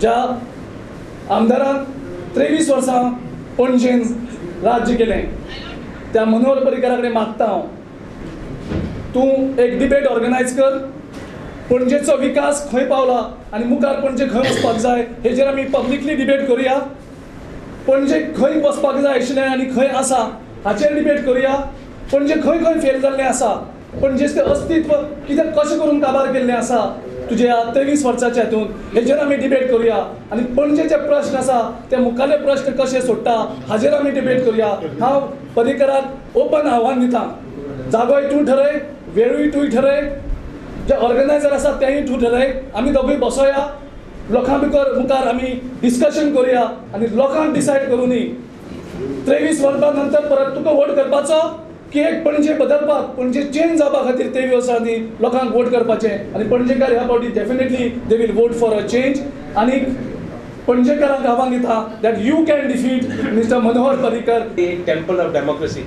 ज्या आमदारान 23 वर्सां पणजेन राज्य केलें त्या मनोहर पर्रीकरा कडेन मागता हांव, तूं एक डिबेट ऑर्गनायज कर, पणजेचो विकास खंय पावला आनी मुखार पणजे खंय वचपाक जाय हेजेर आमी पब्लिकली डिबेट करुया। पणजे खंय वचपाक जाय आशिल्लें आनी खंय आसा हाचेर डिबेट करुया। पणजे खंय खंय फेल जाल्लें आसा, पणजेचें अस्तित्व कित्याक कशें करून काबार केल्लें आसा तुज्या 23 वर्साच्या हातून, हेजेर आमी डिबेट करुया। आनी पणजेचे प्रश्न आसा ते मुखाले प्रश्न कशे सोडटा हाजेर आमी डिबेट करुया। हांव पर्रीकराक ओपन आव्हान दिता, जागोय तूं ठरय, वेळूय तूं ठरय, जे ऑर्गनायझर आसा तेंय तूं ठरय, आमी दोगूय बसोया, लोकां मुखार आमी डिस्कशन करुया आनी लोकांक डिसायड करूं न्ही 23 वर्सां नंतर परत तुका वोट करपाचो की एक पणजे बदलपाक, पणजे चेंज जावपा खातीर 23 वर्सांनी लोकांक वोट करपाचें। आनी पणजेकार ह्या फावटी definitely they will vote for a change. आनी पणजेकारांक आव्हान दिता that you can defeat mister Manohar Parrikar. Temple of democracy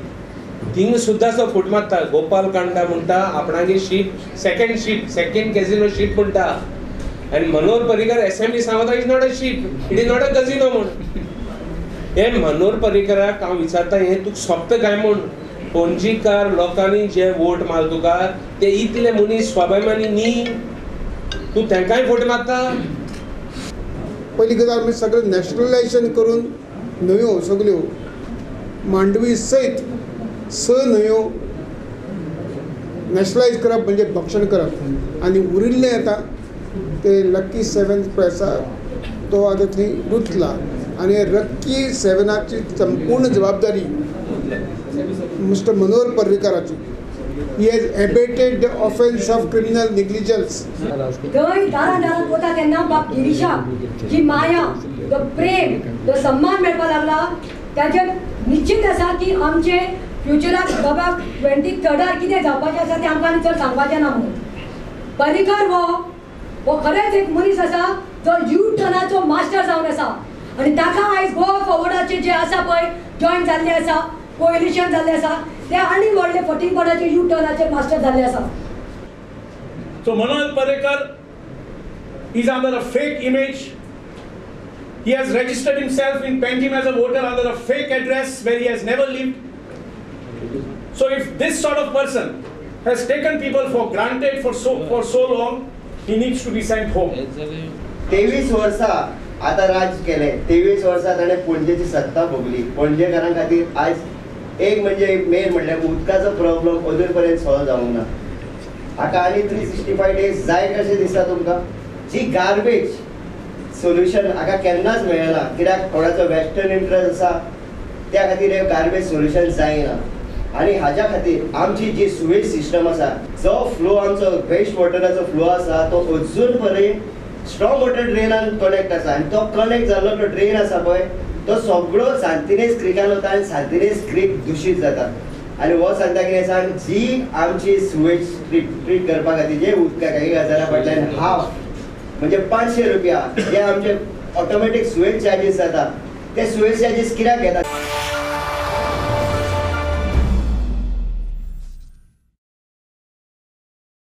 thing सुद्दां तो फूट मारता। गोपाल कांडा म्हणटा आपणागे ship, second ship, second casino ship म्हणटा, आनी मनोहर पर्रीकर एसेंब्ली सांगता is not a ship, it is not a casino म्हूण। हे मनोहर पर्रीकराक हांव विचारता, हें तुका सोंपता काय म्हूण? पणजीकार लोकांनी जे वोट मार तुका ते इतले मनीस स्वाभिमानी न्ही, तूं तांकांय फट मारता। पयली गजाल म्हणजे सगळें नॅशनलायजेशन करून न्हंयो सगळ्यो मांडवी सयत 6 न्हंयो नॅशनलायज करप म्हणजे भक्षण करप, आनी उरिल्लें आतां ते लक्की 7 पळय आसा तो आतां थंय रुतला, आनी लक्की 7ची संपूर्ण जबाबदारी मिस्टर मनोहर पर्रीकराची। He has abetted the offence of criminal negligence. थंय दारां दारांत वता तेन्ना बाब गिरीशाक जी माया, जो प्रेम, जो सम्मान मेळपाक लागला ताचेर निश्चित आसा की आमचे फ्युचराक बाबा 23rd कितें जावपाचें आसा तें आमकां आनी चड सांगपाचें ना म्हणून। पर्रीकर हो खरेंच एक मनीस आसा जो you टर्नाचो मास्टर जावन आसा आनी ताका आयज गोवा फॉवर्डाचे जे आसा पळय जॉयन जाल्ले आसा, कोएलिशन जाल्ले आसा, ते आनी व्हडले फटींगपणाचे you टर्नाचे मास्टर जाल्ले आसा। So Manohar Parrikar is under a fake image. He has registered himself in Panjim as a voter under a fake address where he has never lived. So if this sort of person has taken people for granted for so long, he needs to be sent home. 23 वर्सां आतां राज केलें, 23 वर्सां ताणें पणजेची सत्ता भोगली। पणजेकारां खातीर आयज एक म्हणजे मेन म्हणल्यार उदकाचो प्रॉब्लम अजून पर्यंत सॉल्व जावंक ना। हाका आनी 365 डेज जाय कशें दिसता तुमकां? जी गार्बेज सोल्युशन हाका केन्नाच मेळना, कित्याक कोणाचो वेस्टर्न इंट्रस्ट आसा त्या खातीर हें गार्बेज सोल्युशन जायना। आनी हाज्या खातीर आमची जी सुवेज सिस्टम आसा, जो फ्लो आमचो वेस्ट वॉटराचो फ्लो आसा तो अजून पर्यंत स्ट्रॉंग वॉटर ड्रेनान कनेक्ट आसा, आनी तो कनेक्ट जाल्लो तो ड्रेन आसा पळय तो सगळो सांतिनेज क्रिकान वता आनी सांतिनेज क्रीक दुशीत जाता। आनी हो सांगता कितें सांग, जी आमची सुवेज ट्रीट करपा खातीर जे उदकाक 1000 फाटल्यान हाफ म्हणजे 500 रुपया जे आमचे ऑटोमॅटीक सुवेज चार्जीस जाता ते सुवेज चार्जीस कित्याक घेता?